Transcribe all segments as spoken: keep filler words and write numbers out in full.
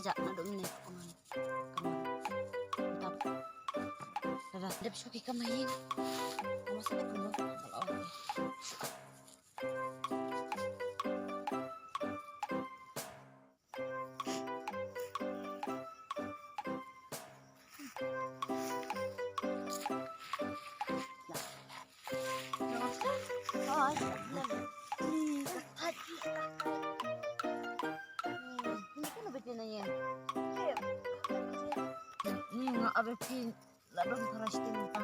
Ja, naduh mynne ka ong. Ka ong. Dep shu ki kamai. Ka masa dep mynne. Ni nga arep phi la don para shiteng mynta.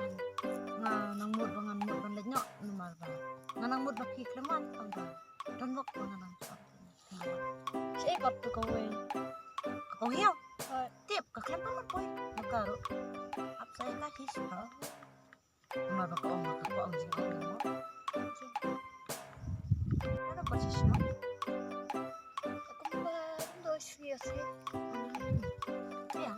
Nga nang mut ba ngan mut ban leit noh namar ba nga nang mut ba phi khlem wan tang ba don wok ba nga nang mut. Shaei pat tu kawei? Ka kawei ïa. Tip ka khlem pat poi. Maka ruh. Ap sa ka hi shi ka. Namar ba ka ong ka ong jingong. Ada pa shi shi. Kumba do shi shi. Ïa.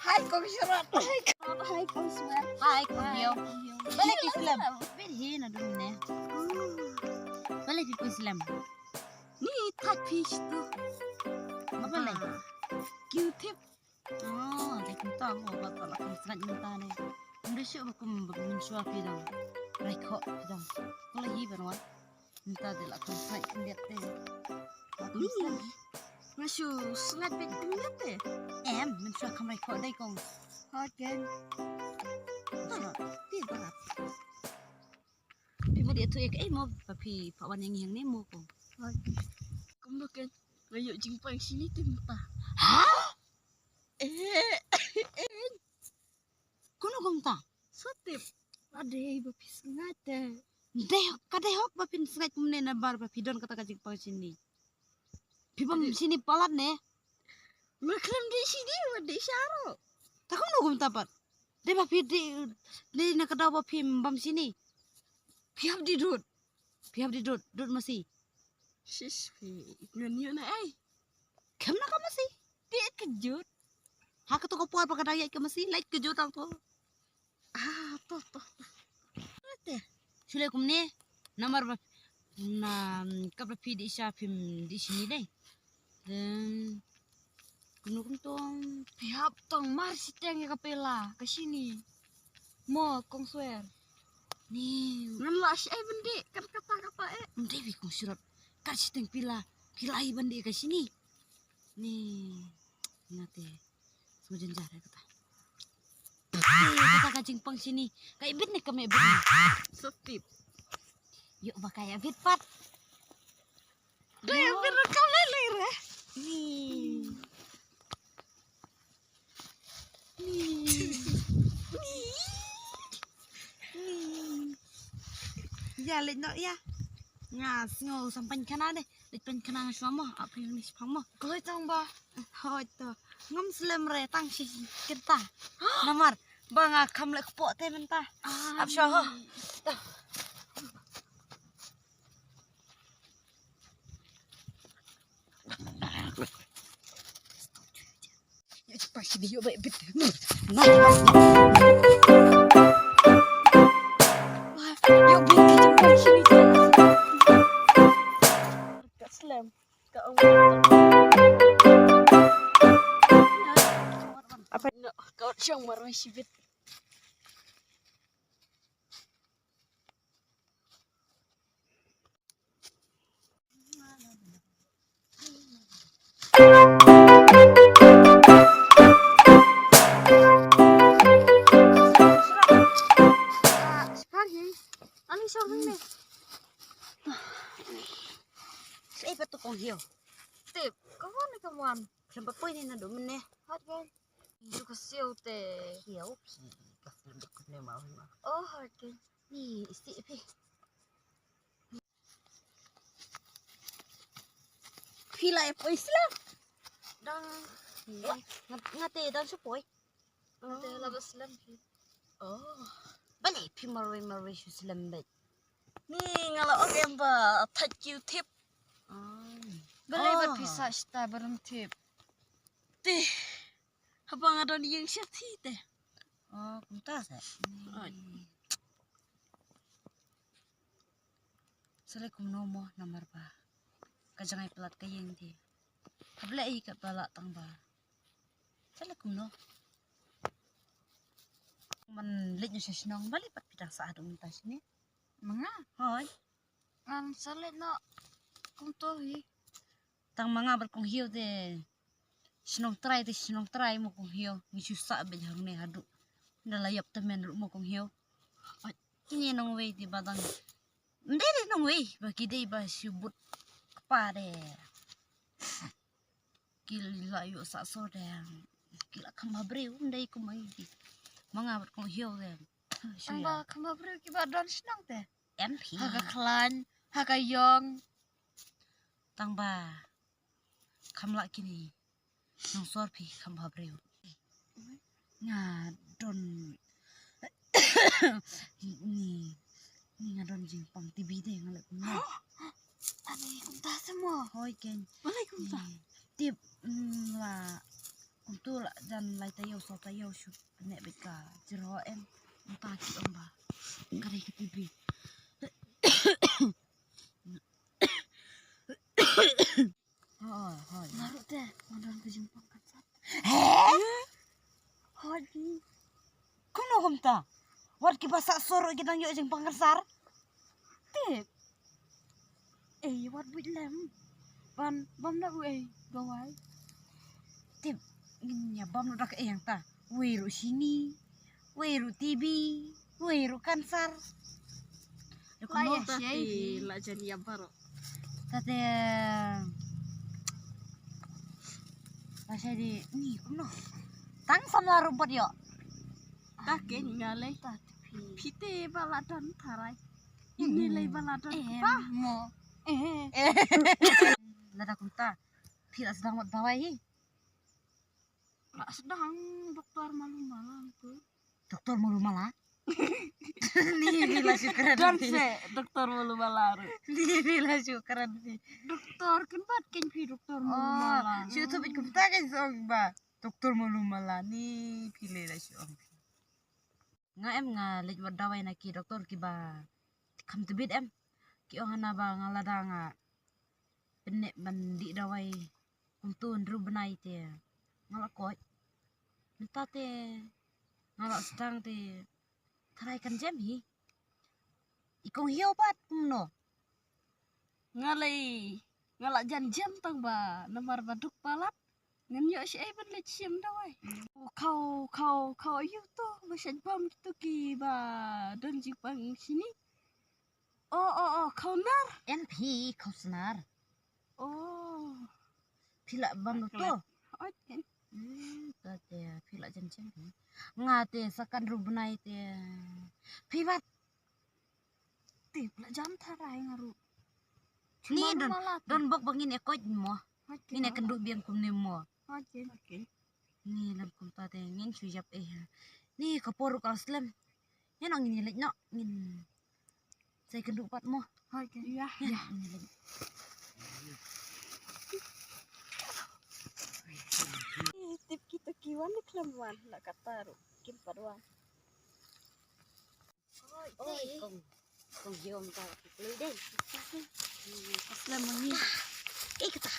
Hai kong Sharot. Hai kong Sharot. Hai kong Heo. Balei phi slem? Bit hi naduh mynne. Balei phi poi slem? Ni thait phi tu. Ngapa lei? Kiu tip. Oh, dei kumta mo ba ta la kham sngaid mynta ne. Ym dei shuh ba kum mynshuwa phi dang raikhoh phi dang. Ko la hi ban wan. Mynta dei la kham sngaid khyndiat te. Ba kum sngaid. Nga shu sngaid beit khyndiat te. Em, mynshuwa kham raikhoh dei kong. Hot ken. Ti ba. Phi mut ïathuh ïa kaei mo ba phi phah wan ïa ngi hangne mo kong? Kumno ken nga ïoh jingpang shini te mynta. Ha? Eh, eh. Kumno kumta? Sa tip. Ba dei ba phi sngaid te. Dei ka dei hok ba phin sngaid kumne namar ba phi don kata ka jingpang shini. Phi bam shini palat ne? Nga khlem dih shini, nga dih sharoh. Ta kumno kumta pat? Dei ba phi dih, dei na ka daw ba phim bam shini. Phi hap dih dud. Phi hap dih dud, dud masi. Shish, phi ngan ïoh na ei? Khlem na ka masi. Dih ka jud. Ha kato ka por ba ka dang ïaid ka masi, lait ka jud tang to. Ah, to, to, to. Te. Shu leh kumne. Namar ba na, mm, kaba phi dih sha phim dih shini dei. Then kumno kumto? Phi hap tong mar shiteng ïa ka pela ka shini. Mo kong Swer. Ni. Ngan lah shi ai ban dih kan kata kata eh. Ym dei phi kong Sharot. Kar shiteng pela. Pela ai ban dih ka shini. Ni. Ngate. Sngewjynjar ïa kata. Kata ka jingpang shini. Ka ibit ne kam ibit ne. Sa tip. Ïoh ba ka ibit pat. Dei ibit ka lei lei re. Ni. Ni. Ni. Ïa leit noh ïa. Nga sngew sam pynkhana de. Leit pynkhana nga shuwa mo, ap ïa ngi shipang mo. Kloi tang ba. Hoi to. Ngam slem re tang shi kita. Namar ba nga kham leh kpoh te mynta. Ap shuwa ho. To. Slem. Ka ong. Apa? No, kau shong marwei shibit. Ani shong ni. Sa ei pat tu kong Heo? Tip, ka wan ne ka wan. Khlem pat poi ne naduh mynne. Hot ken. Ju ka siaw te. Siaw phi. Ka khlem pat poi ne ma ma. Oh, hot ken. Ni isi phi. Phi la ïa poi slem. Dang. Nga, nga te dang shu poi. Nga te la ba slem phi. Oh. Balei phi marwei marwei shu slem beit? Ni nga la ong em ba thait kiu tip. Balei ba phi sa shta ba rum tip? Te. Haba nga don ïing sha thi te. Oh, kumta sa. Oi. Te leh kumno mo namar ba ka jngai palat ka ïeng te. Hap leh ei katba lah tang ba. Te leh kumno. Man leit noh sha shnong balei pat phi dang sah haduh mynta shane? Ma nga? Hooid. Ngan sa leit noh kumto hi. Tang ma nga bad kong Hiew te shnong trai te shnong trai mo kong Hiew. Ngi shu sah beit hangne haduh. Nda la ïap tymmen ruh mo kong Hiew. Oi, kine nongwei te ba dang. Ym dei de nongwei ba ki dei ba shu bud kpa de. Ki la ïoh sah sor de. Ki la kham ha briew ym dei kum ma ngi. Ma nga bad kong Hiew de. Shu ïa. Tang ba kham ha briew kiba don shnong te. Em phi. Ha ka khlaiñ, ha ka ïong. Tang ba kham lah kine. Nongsor phi kham ha briew. Nga don ni ni nga don jingpang T B de nga leh kumno. Ani kumta se mo. Hooid kein. Balei kumta? Tip mm, la kumto la jan lai taïew saw taïew shu ne beit ka jyrhoh em. Kumta ki ong ba ka dei ka T B. Hooid, hooid. Nga ruh te nga don ka jingpang kansar. He? Hooid. Kumno kumta? Wat kiba sah sor ruh ki dang ïoh jingpang kansar. Tip. Ei wat buit lem. Ban bam da u ei dawai. Tip. Ngin ïa bam da ka ei hangta. Wei ruh shini. Wei ruh T B, wei ruh kansar. Kumno ta te la jan ïa baroh. Ta te la shai di ni kumno. Tang samla ruh bad ïoh. Ta kein nga lei. Ta te phi. Phi te ba la don tharai. Ini lei ba la don. Eh, mo. Eh. Lada kumta phi la sdang wat dawai hi. La sdang doktor malu mala tu. Doktor malu mala. Ni phi la shu kren. Don se doktor malu mala ru. Ni phi la shu kren phi. Doktor kin bat ken phi doktor malu mala. Shu tu bit kumta ken song ba. Doktor malu mala ni phi le la shu ong. Nga em nga leit wat dawai na ki doktor kiba kham tbit em. Ki ong hana ba nga lada nga pyneh ban dih dawai kumto hynriew bnai te nga la koit. Mynta te nga la sdang te tharai kan jem hi. I kong Hiau pat kumno? Nga lei nga la jan jem tang ba namar ba duk palat. Ngan ïoh shi ei ban leit shim dawai. Khau khau khau ayu to ba shait bam kito ki ba don jingpang shini. O o o khau nar. En phi khau snar. O phi la bam to. Oi. Hmm, ta te phi la jan jem. Nga te sa kan ru bnai te. Phi wat Tip la jam tharai nga ruh. Ni don don bok ba ngin e koit mo. Ngin e kynduh biang kumne mo. Ni lam kumta te ngin shu jap eh. Ni ka por ruh ka slem. Ngin ong ngin leit noh ngin. Sai kynduh pat mo. Ya ya. Tip kita ki wan ni khlem wan la kata ruh. Kim pat wan. Oi, kong, kong Hiau mynta ka kloi dei. Ka slem ma ngi. Ei kata.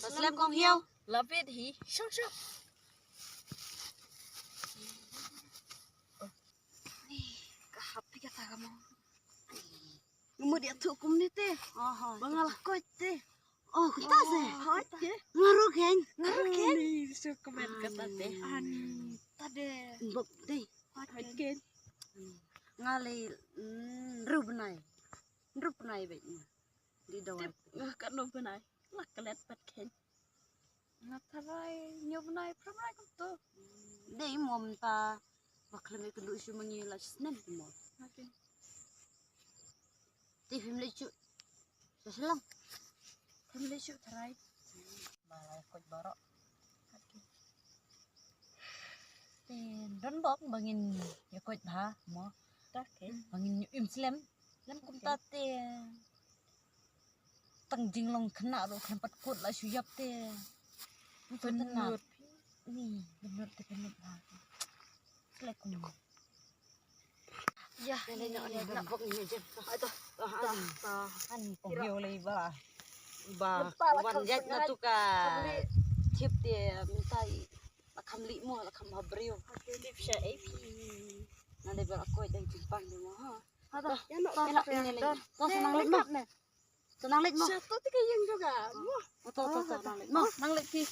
Ka slem kong Hiau. Lapit hi. Shong shong. Ka hap hi kata ka mo. Ngi mut ïathuh kumne te. Ba nga la koit te. Oh, kumta se. Hooid te. Nga ruh kein. Nga ruh kein. Ani, shu kmen kata te. Ani, ta de. Bok te. Hooid kein. Nga lei, mm, hynriew bnai. Hynriew bnai beit nga. Di dawai. Tip nga katno bnai. La klet pat kein. Nga tharai hynñiew bnai, phra bnai kumto. Dei mo mynta ba khlem ïakynduh shuh ma ngi la snem te mo. Te phim leit shuh sha Shillong. Phim leit shuh tharai. Ba la ïakoit baroh. Te don bok ba ngin ïakoit bha mo. Ba ngin ïoh im slem. Lem kumta te tang jinglong khynnah ruh khlem pat kut la shu ïap te. Pynlut. Ni pynlut te pynlut ha. Khlek kum. Ïa, ïa, ïa, ïa, ïa. Bok ni jem. Ai to. To, to, to. Han ko hiu lei ba. Ba, Nampak lah wan kau jat na sangat. Tu ka tip te mynta i la kham lih mo, la kham ha briew. Tip sha A P. Na dei ba la koi dang timpang de mo ha. Ha to. Ïa no, To, ïa no, to, ïa no. to. To sa nang leit mo. Sa nang leit mo. Satu tiga yang juga. Mo. To, to, to, nang leit mo. Nang leit phi.